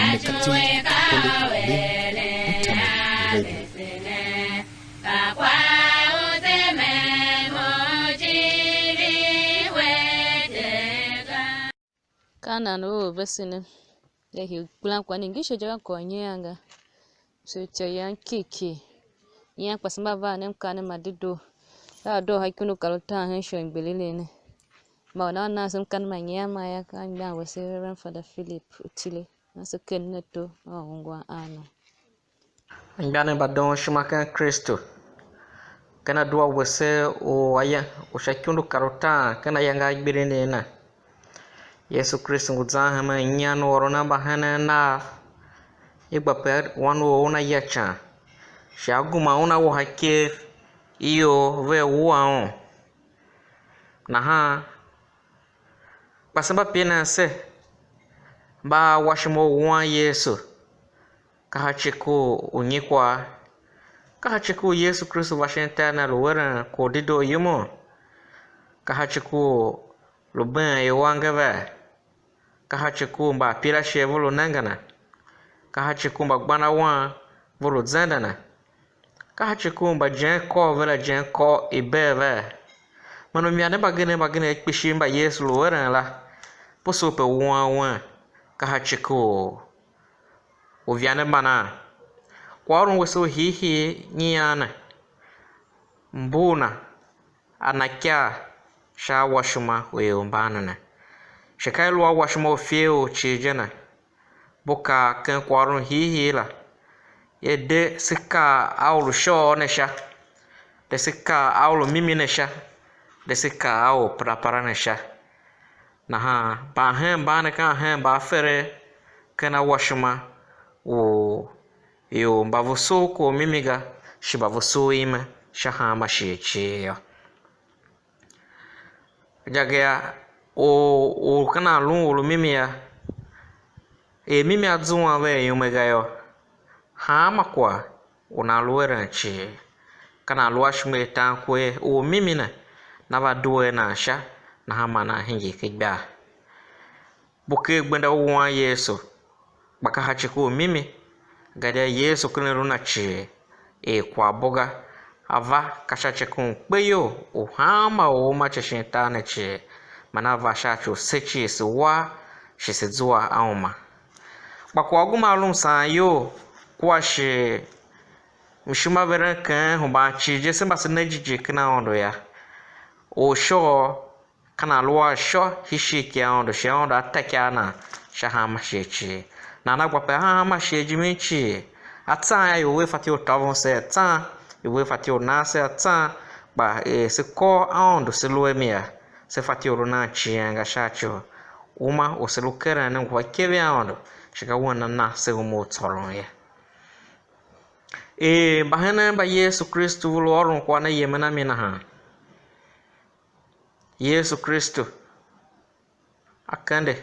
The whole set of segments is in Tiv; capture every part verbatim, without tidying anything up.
Nyakati Catholic Link Internet Radio. Ka nan u vese ne, ya hii kpilan kwagh ne ngi sha je ka kôr nyian ga. So itya yam kiki, nyian kpa se mba van ne mkaanem ma dedoo. Ka a doo sha ikundu kar utaan hen shighe mgbiligh ne. Ma u nan u nan se mkaanem ma nyian ma ya, ka anmgbian wese Reverend Father Philip Utile, nan se ken ne ato a ungwan a na. Anmgbianev mba doon ishima ken Kristu, ken adua wese u aye u sha ikundu kar utaan ken ayange a gbilin ne na, Yesu Kristu ngu zan hemen nyian u ôron a mbahenen Nav, i gba pe wan u or una ya ican, shi a gema una wa ha ikev iyol vea wua un. Nahan kpa se mba pinen ser, mba a washima u wuan Yesu, ka sha ci ku u nyi kwagh? Ka sha ci ku u Yesu Kristu va shin tar ne a lu eren kwagh u dedoo yumun? Ka sha ci ku u lu been ior angev? Ka sha ci ku u mbaapirashighe ve lu nengen a? Ka sha ci ku u mbagbanawan ve lu zenden a? Ka sha ci ku u mbagenenkôr ve la genenkôr i bee ve? Man uimyange mbagenev mbagenev kpishi mba Yesu lu eren la, puse u pe wuan wen, ka sha ci ku u uivande mban a? Kwaghôron wese u hiihii nyian ne, mbugh na a na ikyav sha awashima u ior mban ne ne. Shi ka i lu awashima u fier u cii je ne, mbu kaa ken kwaghôron hiihii la, er de se kaa a u lu shôôr ne sha, de se kaa a u lu mimi ne sha, de se kaa a u perapera ne sha. Nahan mban hen mban ne ka hen mbaferev ken awashima u ior mba ve soo kwagh u mimi ga, shi mba ve soo ime sha hanma shighe cii yô. Gadia or u ka nan lun or u mimi yô, er mimi a zuan ve a ime ga yô, hanma kwagh u nan lu eren cii, ka nan lu a ishima i tan kwer u mimi ne, na va due nan sha, nahan ma nan hingir ken igbar. Bu ker gbenda u wuan Yesu, kpa ka sha ci ku u mimi, gadia Yesu ken lu na cii er kwaghbo ga, a va ka sha ci ku mkpeyol u hanma u uma ci shin tar ne cii, man a va sha ci u se cii se wa shi se zua a uma. Kpa kwagh u gema a lu msaan iyol kua shi mshima veren ken hemban cii je, se mba se ne jighjigh ken Aôndo yô. Orshôô ka nan lu a shô hishigh ki Aôndo, shi Aôndo a ta ikyav na sha hanma shighe cii. Nahan a gba pe hanma shighe jimin cii, a tsan a ior ve fatyô u tôvon se, a tsan ior ve fatyô u nan se, a tsan, kpa er se kôr Aôndo se lu a mi yô, se fatyô u lu nan icighan ga sha ci u uma u se lu keren ne ngu a ikev i Aôndo, shi ka wen a na se uma u tsôron ye. Er mbahenen mba Yesu Kristu ve lu ôron kwagh ne yemen a mi nahan, Yesu Kristu a kende,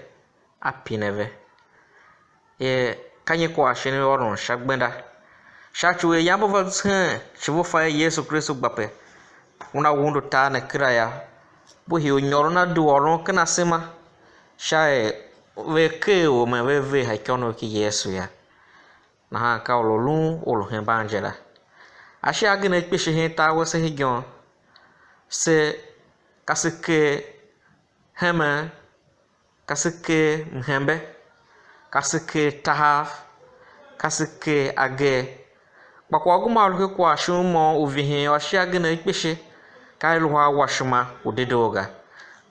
a pine ve, er ka nyi kwagh shin ôron sha gbenda? Sha ci u er yam mbu va hen shi ve fa er Yesu Kristu gba pe una undu tar ne kera yô, ve hii u nyôron a due ôron ken asema, sha er ve ker u me ve ver ha ikônough ki Yesu yô. Nahan ka or u lun or u hemban je la. Ashi agen a kpishi hen tar wese hegen, se ka se ker hemen, ka se ker mhembe, ka se ker tahav, ka se ker agee. Kpa kwagh u gema u lu ken kwagh shon môm u vihin yô, ashi agen a kpishi ka i lu a washima u dedoo ga.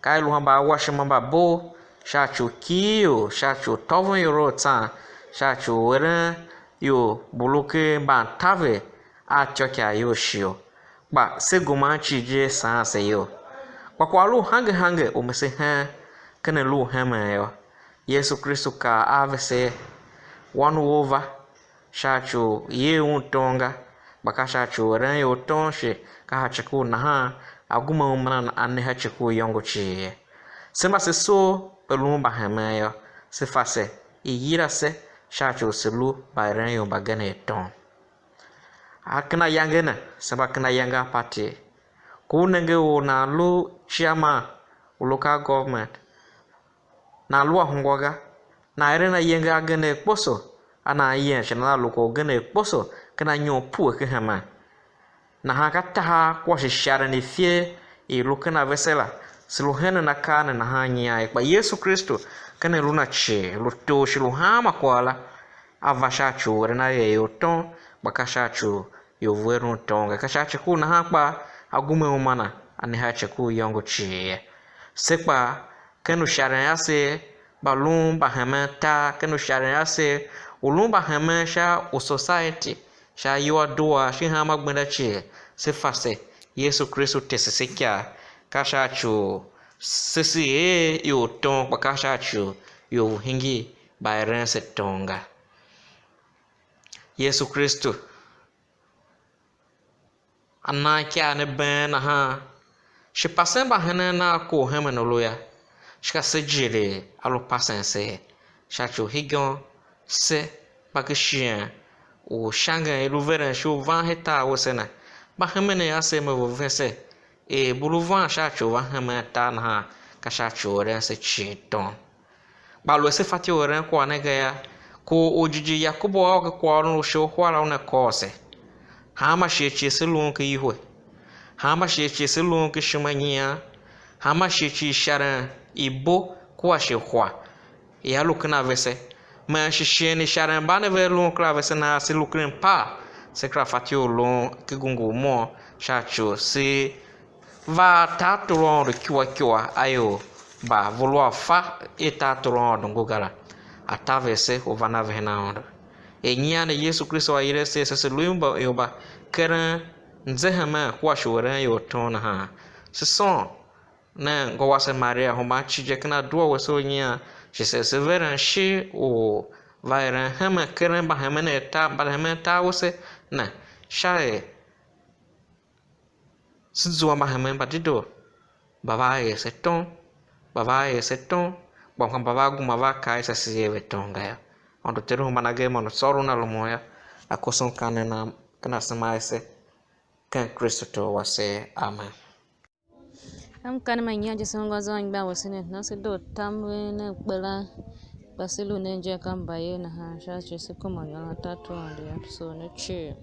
Ka i lu a mbaawashima mba bov, sha ci u kighir ior, sha ci u tôvon ior a tsan, sha ci u eren ior mbu lu ken mban taver a ityôkyaa iyol shio. Kpa se gema cii je saan se iyol. Kpa kwagh lu hange hange u me se hen ken a lu u hemen yô, Yesu Kristu kaa a vese er: Wan u or va, sha ci u yer un tom ga, kpa ka sha ci u eren ior tom shi, ka sha ci ku nahan a gema u mran a ne sha ci ku iyôngo cii ye. Se mba se soo pe lun mbahemen yô, se fa se, i yila se sha ci u se lu mbaerenior mbagenev tom. A ken ayange ne, se mba ken ayange a party. Ku u nenge u nan lu chairman u local government, nan lu a hungwa ga, Nan eren ayenge agenev kposo, a nan yem shi nana lu kwagh ugenev kposo ken anyom pue ken hemen. Nahan ka tahav kua shi isharen i ifer i lu ken a vese la, se lu henen akaa ne nahan nyian ye. Kpa Yesu Kristu ken a lu na cii, lu tor shi lu hanma kwagh la, a va sha ci u eren a er ior tom, kpa ka sha ci u ior vu eren tom ga. Ka sha ci ku nahan kpaa, a gume uma na, a ne sha ci ku iyôngo cii ye. Se kpaa, ken usharen ase, mba lun mbahemen tar ken usharen ase, u lun mbahemen sha u society, sha ayol a dua, shin hanma gbenda cii, se fa se, Yesu Kristu tese se ikyav, ka sha ci u se se er ior tom, kpa ka sha ci u ior hingir mbaeren se tom ga. Yesu Kristu a nan ikyav ne been nahan, shi pasen mbahenen nav kor hemen u lu yô, shi ka se jighilii a lu pasen se ye, sha ci u hegen se mba ken shighe u sha ngen i lu veren sha u van hen tar wese ne. Mba hemen ase me ve vese, er mbu lu van sha ci u va hemen tar nahan, ka sha ci u eren se cii tom. Kpa aluer se fatyô u eren kwagh ne ga yô, kwagh u orjighjigh Yakobu a ôr ken kwaghôron u sha uhar la una kôr se. Hanma shighe cii se luun ken ihwe, hanma shighe cii se luun ken ishima nyian, hanma shighe cii isharen i bo kua shi hwa, ia lu ken a vese. Man shi shighe i isharen mban ne ve luun ken a vese nahan se lu ken mpaa, se kera fatyô u luun ken gungu u môm sha ci u se va a tartor u Aôndo ikua ikua a ior mba ve lu a fa er tartor u Aôndo ngu ga la, a taver se u van a vehena Aôndo. Er nyian ne Yesu Kristu a yila se, se, se lu mba ior mba keren mzehemen kua shi u eren ior tom nahan. Se sôn nen ngô wase Maria hemban cii je ken adua wese u nyian, shi se, se veren shi u va eren hemen keren mbahemen tar, mbahemen tar wese ne, sha er se zua mbahemen mba dedoo, mba va er se tom, mba va er se tom, kpa mba va gema va kaa er se se er ve tom ga yô. Aôndo Ter u hemban agee man u tsôron a rumun yô, a koso mkaanem na ken asema a ase, ken Kristu Tor wase. Amen. Ka mkaanem ma nyian je se ungwa zan anmgbian wase ne, nahan se doo tam ven ne kpelan, kpa se lu nen je ka mbayev nahan, sha ci se kuma yôngo tartor u Aôndo yô, so ne cii.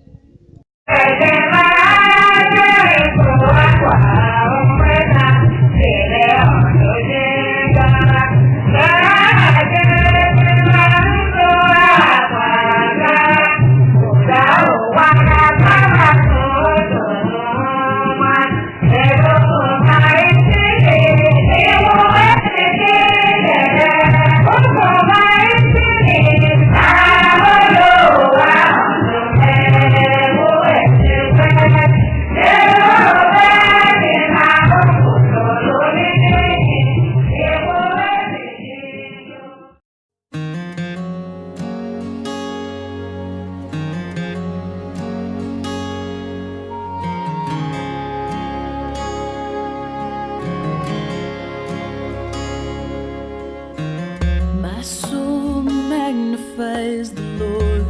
My soul magnifies the Lord.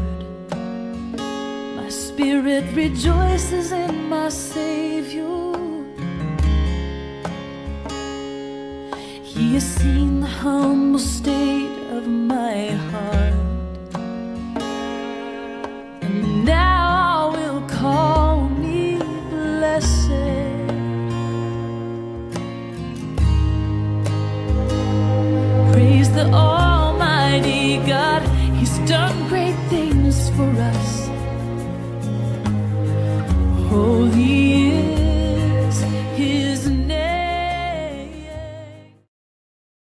My spirit rejoices in my Savior. He has seen the humble state of my heart. And now will call me blessed. Praise the Almighty God, He's done great things for us. Holy